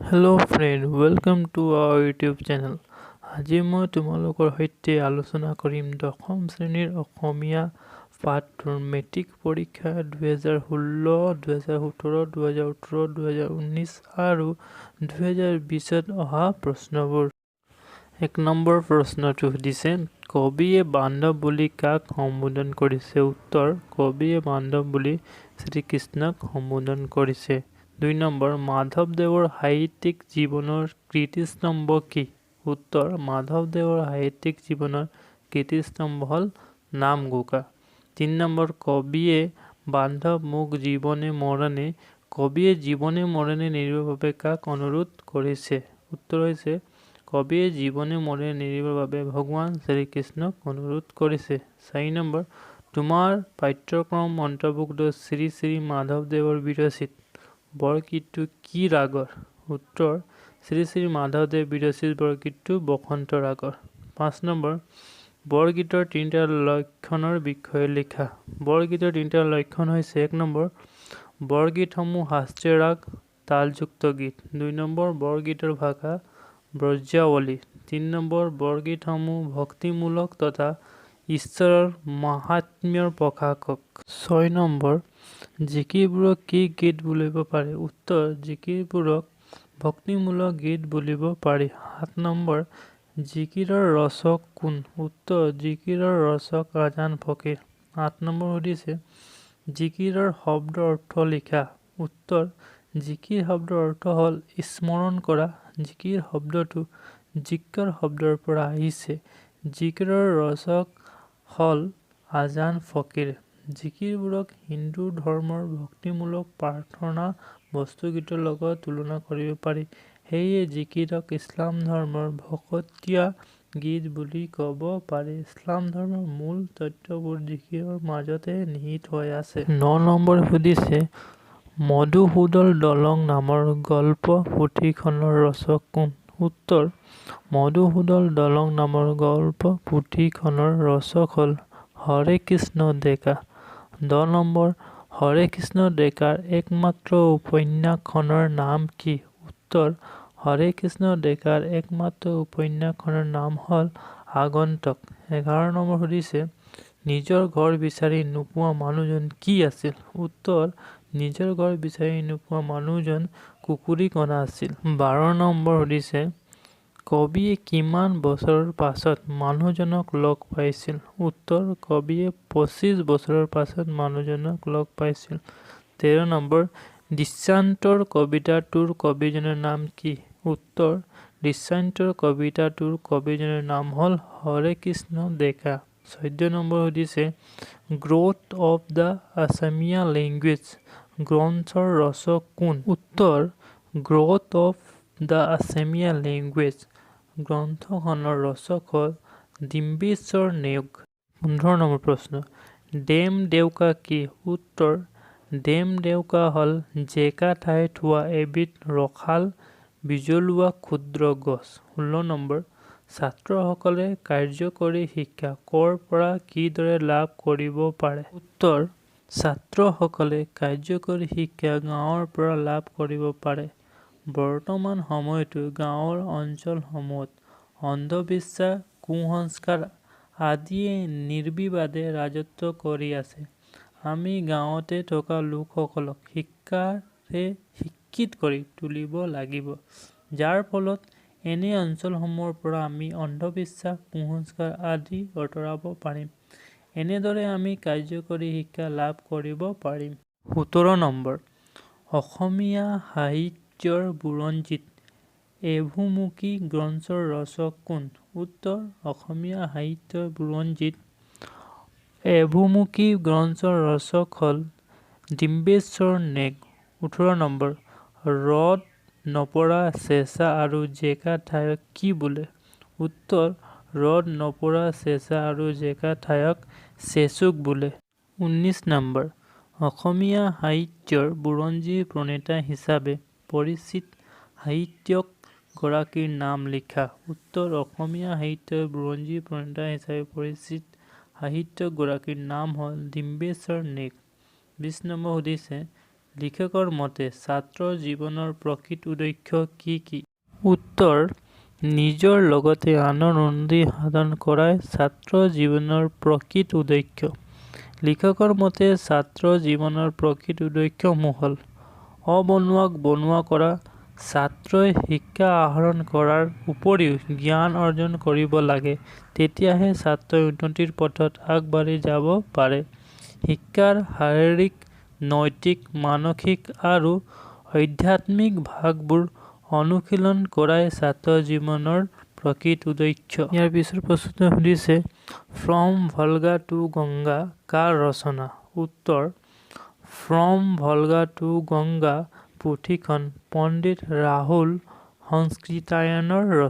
Hello friend, welcome to our YouTube channel. আজি মই তোমালোকৰ সৈতে আলোচনা কৰিম দশম শ্ৰেণীৰ অসমীয়া পাঠটোৰ মেট্ৰিক পৰীক্ষা 2016, 2017, 2018, 2019 আৰু 2020ত অহা প্ৰশ্নবোৰ। 1 নম্বৰ প্ৰশ্নটো সুধিছে, কবিয়ে বান্ধৱ বুলি কাক সম্বোধন কৰিছে? উত্তৰ, কবিয়ে বান্ধৱ বুলি শ্ৰীকৃষ্ণক সম্বোধন কৰিছে। 2 নম্বৰ, মাধৱদেৱৰ সাহিত্যিক জীৱনৰ কীৰ্তিস্তম্ভ কি? উত্তৰ, মাধৱদেৱৰ সাহিত্যিক জীৱনৰ কীৰ্তিস্তম্ভ হ'ল নামঘোষা। 3 নম্বৰ, কবিয়ে বান্ধৱ মোক জীৱনে মৰণে, কবিয়ে জীৱনে মৰণে নেৰিবৰ বাবে কাক অনুৰোধ কৰিছে? উত্তৰ হৈছে, কবিয়ে জীৱনে মৰণে নেৰিবৰ বাবে ভগৱান শ্ৰীকৃষ্ণক অনুৰোধ কৰিছে। 4 নম্বৰ, তোমাৰ পাঠ্যক্ৰম অন্তৰ্ভুক্ত শ্ৰী শ্ৰী মাধৱদেৱৰ বিৰচিত বৰগীতটো কি ৰাগৰ? উত্তৰ, শ্ৰী শ্ৰী মাধৱদেৱ বিৰচিত বৰগীতটো বসন্ত ৰাগৰ। 5 নম্বৰ, বৰগীতৰ তিনিটা লক্ষণৰ বিষয়ে লিখা। বৰগীতৰ তিনিটা লক্ষণ হৈছে, 1 নম্বৰ, বৰগীতসমূহ শাস্ত্ৰীয় ৰাগ তালযুক্ত গীত। 2 নম্বৰ, বৰগীতৰ ভাষা ব্ৰজাৱলী। 3 নম্বৰ, বৰগীতসমূহ ভক্তিমূলক তথা ঈশ্বৰৰ মাহাত্ম্যৰ প্ৰকাশক। 6 নম্বৰ, জিকিৰবোৰক কি গীত বুলিব পাৰি? উত্তৰ, জিকিৰবোৰক ভক্তিমূলক গীত বুলিব পাৰি। 7 নম্বৰ, জিকিৰৰ ৰচক কোন? উত্তৰ, জিকিৰৰ ৰচক আজান ফকীৰ। 8 নম্বৰ সুধিছে, জিকিৰৰ শব্দৰ অৰ্থ লিখা। উত্তৰ, জিকিৰ শব্দৰ অৰ্থ হ'ল স্মৰণ কৰা। জিকিৰ শব্দটো জিকৰ শব্দৰ পৰা আহিছে। জিকিৰৰ ৰচক হ'ল আজান ফকীৰ। জিকিৰবোৰক হিন্দু ধৰ্মৰ ভক্তিমূলক প্ৰাৰ্থনা বস্তুগীতৰ লগত তুলনা কৰিব পাৰি। সেয়ে জিকিৰক ইছলাম ধৰ্মৰ ভকতীয়া গীত বুলি ক'ব পাৰি। ইছলাম ধৰ্মৰ মূল তত্ত্ববোৰ জিকিৰৰ মাজতে নিহিত হৈ আছে। 9 নম্বৰ সুধিছে, মধুসূদন দলং নামৰ গল্প পুথিখনৰ ৰচক কোন? উত্তৰ, মধুসূদন দলং নামৰ গল্প পুথিখনৰ ৰচক হ'ল হৰেকৃষ্ণ ডেকা। 10 নম্বৰ, হৰেকৃষ্ণ ডেকাৰ একমাত্ৰ উপন্যাসখনৰ নাম কি? উত্তৰ, হৰেকৃষ্ণ ডেকাৰ একমাত্ৰ উপন্যাসখনৰ নাম হ'ল আগন্তুক। 11 নম্বৰ সুধিছে, নিজৰ ঘৰ বিচাৰি নোপোৱা মানুহজন কি আছিল? উত্তৰ, নিজৰ ঘৰ বিচাৰি নোপোৱা মানুহজন কুকুৰীকণা আছিল। 12 নম্বৰ সুধিছে, কবিয়ে কিমান বছৰৰ পাছত মানুহজনক লগ পাইছিল? উত্তৰ, কবিয়ে 25 বছৰৰ পাছত মানুহজনক লগ পাইছিল। 13 নম্বৰ, দৃশ্যান্তৰ কবিতাটোৰ কবিজনৰ নাম কি? উত্তৰ, দৃশ্যান্তৰ কবিতাটোৰ কবিজনৰ নাম হ'ল হৰেকৃষ্ণ ডেকা। 14 নম্বৰ সুধিছে, growth of the Asamiya language গ্ৰন্থৰ ৰচক কোন? উত্তৰ, growth of the Asamiya language গ্ৰন্থখনৰ ৰচক হ'ল ডিম্বেশ্বৰ নেওগ। 15 নম্বৰ প্ৰশ্ন, ডেম ডেউকা কি? উত্তৰ, ডেম ডেউকা হ'ল জেকা ঠাইত হোৱা এবিধ ৰসাল বীজলুৱা ক্ষুদ্ৰ গছ। 16 নম্বৰ, ছাত্ৰসকলে কাৰ্যকৰী শিক্ষা ক'ৰ পৰা কিদৰে লাভ কৰিব পাৰে? উত্তৰ, ছাত্ৰসকলে কাৰ্যকৰী শিক্ষা গাঁৱৰ পৰা লাভ কৰিব পাৰে। বৰ্তমান সময়তো গাঁৱৰ অঞ্চলসমূহত অন্ধবিশ্বাস, কুসংস্কাৰ আদিয়ে নিৰ্বিবাদে ৰাজত্ব কৰি আছে। আমি গাঁৱতে থকা লোকসকলক শিক্ষাৰে শিক্ষিত কৰি তুলিব লাগিব, যাৰ ফলত এনে অঞ্চলসমূহৰ পৰা আমি অন্ধবিশ্বাস, কুসংস্কাৰ আদি আঁতৰাব পাৰিম। এনেদৰে আমি কাৰ্যকৰী শিক্ষা লাভ কৰিব পাৰিম। 17 নম্বৰ, অসমীয়া সাহিত্যৰ বুৰঞ্জীত এভুমুকি গ্ৰন্থৰ ৰচক কোন? উত্তৰ, অসমীয়া সাহিত্যৰ বুৰঞ্জীত এভুমুকি গ্ৰন্থৰ ৰচক হ'ল ডিম্বেশ্বৰ নেওগ। 18 নম্বৰ, ৰ'দ নপৰা চেঁচা আৰু জেকা ঠাইক কি বোলে? উত্তৰ, ৰ'দ নপৰা চেঁচা আৰু জেকা ঠাইক চেঁচুক বোলে। 19 নম্বৰ, অসমীয়া সাহিত্যৰ বুৰঞ্জী প্ৰণেতা হিচাপে পৰিচিত সাহিত্যিক গৰাকীৰ নাম লিখা। উত্তৰ, অসমীয়া সাহিত্যৰ বুৰঞ্জী প্ৰণেতা হিচাপে পৰিচিত সাহিত্যিক গৰাকীৰ নাম হ'ল ডিম্বেশ্বৰ নেওগ। 20 নম্বৰ সুধিছে, লিখকৰ মতে ছাত্ৰ জীৱনৰ প্ৰকৃত উদ্দেশ্য কি কি? উত্তৰ: নিজৰ লগতে আনৰ উন্নতি সাধন কৰাই ছাত্ৰ জীৱনৰ প্ৰকৃত উদ্দেশ্য। লিখকৰ মতে ছাত্ৰ জীৱনৰ প্ৰকৃত উদ্দেশ্যসমূহ হ'ল: অবনুৱাক বনুৱা কৰা, ছাত্ৰই শিক্ষা আহৰণ কৰাৰ উপৰিও জ্ঞান অৰ্জন কৰিব লাগে, তেতিয়াহে ছাত্ৰই উন্নতিৰ পথত আগবাঢ়ি যাব পাৰে। শিক্ষাৰ শাৰীৰিক, নৈতিক, মানসিক আৰু আধ্যাত্মিক ভাগবোৰ অনুশীলন কৰাই ছাত্ৰ জীৱনৰ প্ৰকৃত উদ্দেশ্য। ইয়াৰ পিছৰ প্ৰশ্নটো সুধিছে, ফ্ৰম ভলগা টু গংগা কাৰ ৰচনা? উত্তৰ: ফ্ৰম ভলগা টু গংগা পুথিখন পণ্ডিত ৰাহুল সংস্কৃতায়নৰ ৰচনা।